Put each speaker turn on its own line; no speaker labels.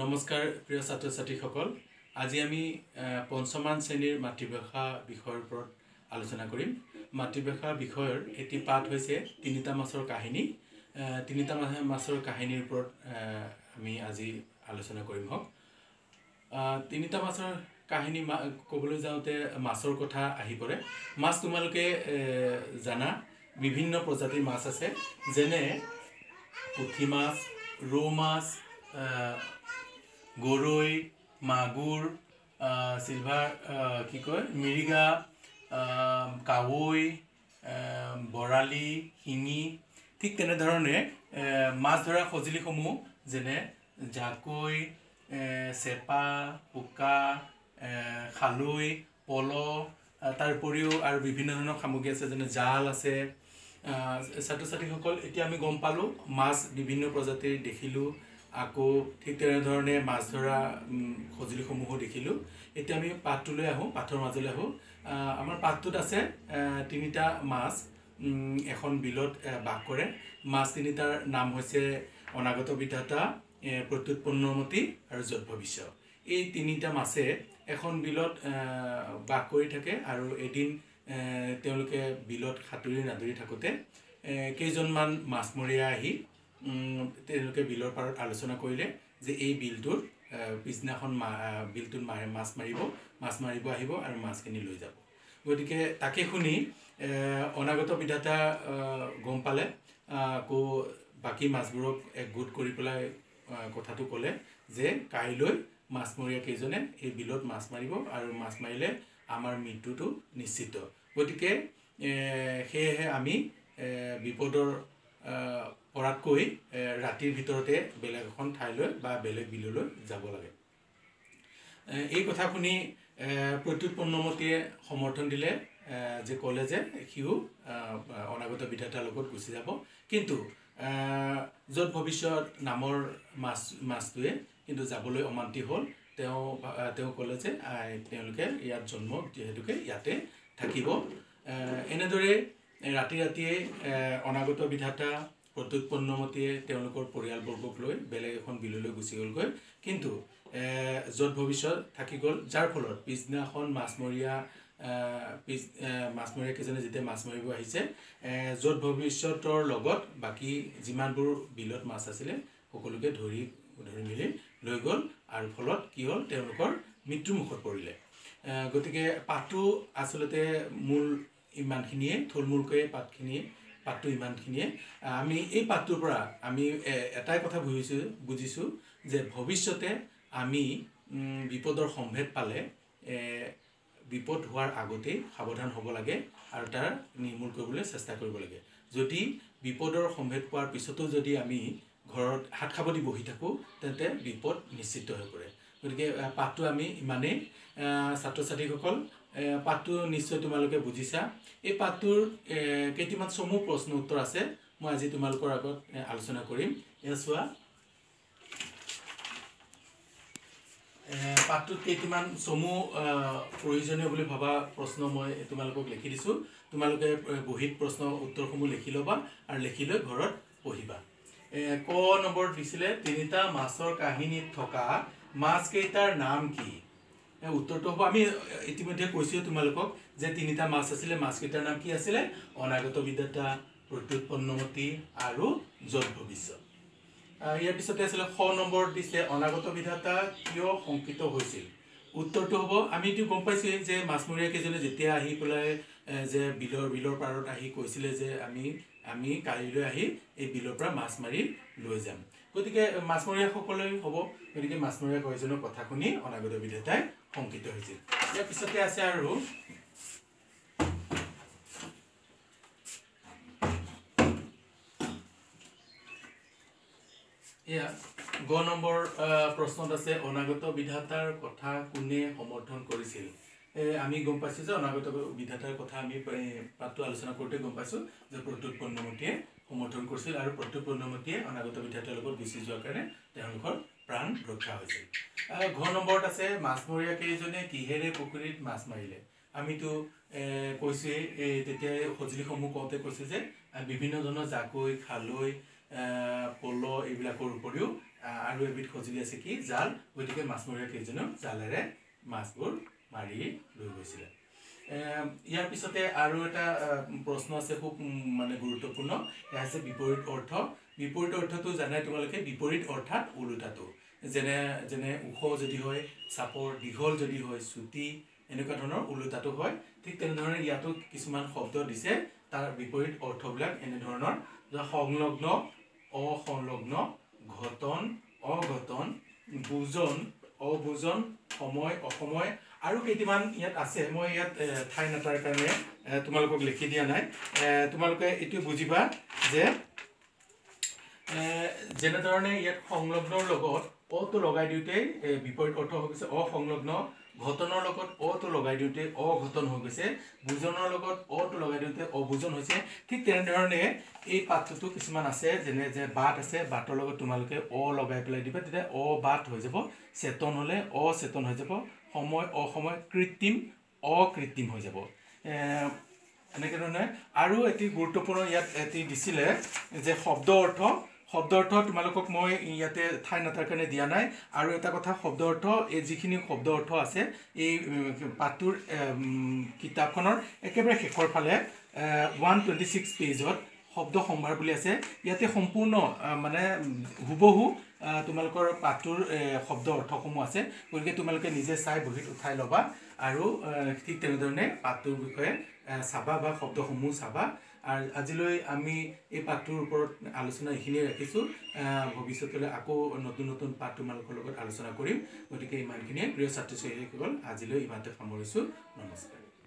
নমস্কাৰ প্ৰিয় ছাত্ৰ ছাত্ৰীসকল, আজি আমি পঞ্চমান শ্ৰেণীৰ মাতৃভাষা বিষয়ৰ ওপৰত আলোচনা কৰিম। মাতৃভাষা বিষয়ৰ এটি পাঠ হৈছে তিনিটা মাছৰ কাহিনী। তিনিটা মাছৰ কাহিনীৰ ওপৰত আমি আজি আলোচনা কৰিম। হওক, তিনিটা মাছৰ কাহিনী ক'বলৈ যাওঁতে মাছৰ কথা আহি পৰে। মাছ তোমালোকে জানা বিভিন্ন প্ৰজাতিৰ মাছ আছে, যেনে পুঠি মাছ, ৰৌ মাছ, গৰৈ, মাগুৰ, চিলভাৰ কি কয় মিৰিগা, কাৱৈ, বৰালি, শিঙি। ঠিক তেনেধৰণে মাছ ধৰা সঁজুলিসমূহ যেনে জাকৈ, চেপা, পোকা, খালৈ, পল, তাৰ উপৰিও আৰু বিভিন্ন ধৰণৰ সামগ্ৰী আছে, যেনে জাল আছে। ছাত্ৰ ছাত্ৰীসকল, এতিয়া আমি গম পালোঁ মাছ বিভিন্ন প্ৰজাতিৰ দেখিলোঁ, আকৌ ঠিক তেনেধৰণে মাছ ধৰা সঁজুলিসমূহো দেখিলোঁ। এতিয়া আমি পাঠটোলৈ আহোঁ, পাঠৰ মাজলৈ আহোঁ। আমাৰ পাঠটোত আছে তিনিটা মাছ এখন বিলত বাস কৰে। মাছ তিনিটাৰ নাম হৈছে অনাগত বিধাতা, প্ৰত্যুৎপন্নমতি আৰু য'ত ভৱিষ্য। এই তিনিটা মাছে এখন বিলত বাস কৰি থাকে আৰু এদিন তেওঁলোকে বিলত সাঁতুৰি নাদুৰি থাকোঁতে কেইজনমান মাছমৰীয়া আহি তেওঁলোকে বিলৰ পাৰত আলোচনা কৰিলে যে এই বিলটোৰ পিছদিনাখন বিলটোত মাছ মাৰিব আহিব আৰু মাছখিনি লৈ যাব। গতিকে তাকে শুনি অনাগত বিধাতা গম পালে, আকৌ বাকী মাছবোৰক একগোট কৰি পেলাই কথাটো ক'লে যে কাইলৈ মাছমৰীয়া কেইজনে এই বিলত মাছ মাৰিব আৰু মাছ মাৰিলে আমাৰ মৃত্যুটো নিশ্চিত। গতিকে সেয়েহে আমি বিপদৰ পৰাতকৈ ৰাতিৰ ভিতৰতে বেলেগ এখন ঠাইলৈ বা বেলেগ বিললৈ যাব লাগে। এই কথা শুনি প্ৰত্যুৎপন্নমতিয়ে সমৰ্থন দিলে, যে ক'লে যে সিও অনাগত বিধাতাৰ লগত গুচি যাব। কিন্তু য'ত ভৱিষ্যত নামৰ মাছটোৱে কিন্তু যাবলৈ অমান্তি হ'ল। তেওঁ ক'লে যে তেওঁলোকে ইয়াত জন্ম যিহেতুকে ইয়াতে থাকিব। এনেদৰে ৰাতি ৰাতিয়ে অনাগত বিধাতা, প্ৰত্যুৎপন্নমতিয়ে তেওঁলোকৰ পৰিয়ালবৰ্গক লৈ বেলেগ এখন বিললৈ গুচি গ'লগৈ। কিন্তু য'ত ভৱিষ্যত থাকি গ'ল, যাৰ ফলত পিছদিনাখন মাছমৰীয়া কেইজনে যেতিয়া মাছ মাৰিব আহিছে, য'ত ভৱিষ্যতৰ লগত বাকী যিমানবোৰ বিলত মাছ আছিলে সকলোকে ধৰি ধৰি মেলি লৈ গ'ল আৰু ফলত কি হ'ল, তেওঁলোকৰ মৃত্যুমুখত পৰিলে। গতিকে পাঠটো আচলতে মূল ইমানখিনিয়ে, থুলমূলকৈ পাঠটো ইমানখিনিয়ে। আমি এই পাঠটোৰ পৰা আমি এটাই কথা বুজিছোঁ যে ভৱিষ্যতে আমি বিপদৰ সম্ভেদ পালে বিপদ হোৱাৰ আগতেই সাৱধান হ'ব লাগে আৰু তাৰ নিৰ্মূল কৰিবলৈ চেষ্টা কৰিব লাগে। যদি বিপদৰ সম্ভেদ পোৱাৰ পিছতো যদি আমি ঘৰত হাত সাৱটি বহি থাকোঁ, তেন্তে বিপদ নিশ্চিত হৈ পৰে। গতিকে পাঠটো আমি ইমানেই। ছাত্ৰ ছাত্ৰীসকল, পাঠটো নিশ্চয় তোমালোকে বুজিছা। এই পাঠটোৰ কেইটিমান চমু প্ৰশ্ন উত্তৰ আছে, মই আজি তোমালোকৰ আগত আলোচনা কৰিম। এয়া চোৱা, পাঠটোত কেইটিমান চমু প্ৰয়োজনীয় বুলি ভবা প্ৰশ্ন মই তোমালোকক লিখি দিছোঁ। তোমালোকে বহীত প্ৰশ্ন উত্তৰসমূহ লিখি ল'বা আৰু লিখি লৈ ঘৰত পঢ়িবা। ক নম্বৰত দিছিলে তিনিটা মাছৰ কাহিনীত থকা মাছকেইটাৰ নাম কি? উত্তৰটো হ'ব, আমি ইতিমধ্যে কৈছোঁৱে তোমালোকক যে তিনিটা মাছ আছিলে, মাছকেইটাৰ নাম কি আছিলে? অনাগত বিধাতা, প্ৰত্যুৎপন্নমতি আৰু য'ত ভৱিষ্য। ইয়াৰ পিছতে আছিলে খ নম্বৰত দিছে অনাগত বিধাতা কিয় শংকিত হৈছিল? উত্তৰটো হ'ব, আমি এইটো গম পাইছোঁৱেই যে মাছমৰীয়া কেইজনে যেতিয়া আহি পেলাই যে বিলৰ পাৰত আহি কৈছিলে যে আমি কাইলৈ আহি এই বিলৰ পৰা মাছ মাৰি লৈ যাম। গতিকে মাছমৰীয়াসকলেই হ'ব, গতিকে মাছমৰীয়া কেইজনৰ কথা শুনি অনাগত বিধাতাই শংকিত হৈছিল। ইয়াৰ পিছতে আছে আৰু এয়া গ নম্বৰ প্ৰশ্নত আছে অনাগত বিধাতাৰ কথা কোনে সমৰ্থন কৰিছিল? আমি গম পাইছোঁ যে অনাগত বিধাতাৰ কথা আমি পাঠটো আলোচনা কৰোঁতে গম পাইছোঁ যে প্ৰত্যুৎপন্নমতিয়ে সমৰ্থন কৰিছিল আৰু প্ৰত্যুৎপন্নমতিয়ে অনাগত বিধাতাৰ লগত গুচি যোৱাৰ কাৰণে তেওঁলোকৰ প্ৰাণ ৰক্ষা হৈছিল। ঘ নম্বৰত আছে মাছমৰীয়া কেইজনে কিহেৰে পুখুৰীত মাছ মাৰিলে? আমিতো কৈছোঁৱেই, তেতিয়াই সঁজুলিসমূহ কওঁতে কৈছোঁ যে বিভিন্ন ধৰণৰ জাকৈ, খালৈ, পল এইবিলাকৰ উপৰিও আৰু এবিধ সঁজুলি আছে কি জাল। গতিকে মাছমৰীয়া কেইজনেও জালেৰে মাছবোৰ মাৰি লৈ গৈছিলে। ইয়াৰ পিছতে আৰু এটা প্ৰশ্ন আছে খুব মানে গুৰুত্বপূৰ্ণ, এয়া হৈছে বিপৰীত অৰ্থ। বিপৰীত অৰ্থটো জানাই তোমালোকে, বিপৰীত অৰ্থাৎ ওলোটাটো, যেনে যেনে ওখ যদি হয় চাপৰ, দীঘল যদি হয় চুটি, এনেকুৱা ধৰণৰ ওলোটাটো হয়। ঠিক তেনেধৰণে ইয়াতো কিছুমান শব্দ দিছে, তাৰ বিপৰীত অৰ্থবিলাক এনেধৰণৰ, সংলগ্ন, অসংলগ্ন, ঘটন, অঘটন, বুজন, অবুজন, সময়, অসময়, আৰু কেইটামান ইয়াত আছে। মই ইয়াত ঠাই নটাৰ কাৰণে তোমালোকক লিখি দিয়া নাই। তোমালোকে এইটো বুজিবা যে যেনেধৰণে ইয়াত সংলগ্নৰ লগত অটো লগাই দিওঁতে বিপৰীত অৰ্থ হৈ গৈছে অসংলগ্ন, ঘটনৰ লগত অটো লগাই দিওঁতে অঘটন হৈ গৈছে, বুজনৰ লগত অটো লগাই দিওঁতে অবুজন হৈছে। ঠিক তেনেধৰণে এই পাঠটোতো কিছুমান আছে, যেনে যে বাট আছে, বাটৰ লগত তোমালোকে অ লগাই পেলাই দিবা, তেতিয়া অবাট হৈ যাব, চেতন হ'লে অচেতন হৈ যাব, সময় অসময়, কৃত্ৰিম অকৃত্ৰিম হৈ যাব, এনেকৈ ধৰণে। আৰু এটি গুৰুত্বপূৰ্ণ ইয়াত এটি দিছিলে যে শব্দ অৰ্থ। শব্দ অৰ্থ তোমালোকক মই ইয়াতে ঠাই নটাৰ কাৰণে দিয়া নাই। আৰু এটা কথা, শব্দ অৰ্থ এই যিখিনি শব্দ অৰ্থ আছে এই পাঠটোৰ কিতাপখনৰ একেবাৰে শেষৰ ফালে 126 পেজত শব্দ সম্ভাৰ বুলি আছে। ইয়াতে সম্পূৰ্ণ মানে হুবহু তোমালোকৰ পাঠটোৰ শব্দ অৰ্থসমূহ আছে। গতিকে তোমালোকে নিজে চাই বহীত উঠাই ল'বা আৰু ঠিক তেনেধৰণে পাঠটোৰ বিষয়ে চাবা বা শব্দসমূহ চাবা। আৰু আজিলৈ আমি এই পাঠটোৰ ওপৰত আলোচনা এইখিনিয়ে ৰাখিছোঁ। ভৱিষ্যতলৈ আকৌ নতুন নতুন পাঠ তোমালোকৰ লগত আলোচনা কৰিম। গতিকে ইমানখিনিয়ে প্ৰিয় ছাত্ৰ ছাত্ৰীসকল, আজিলৈ ইমানতে সামৰিছোঁ। নমস্কাৰ।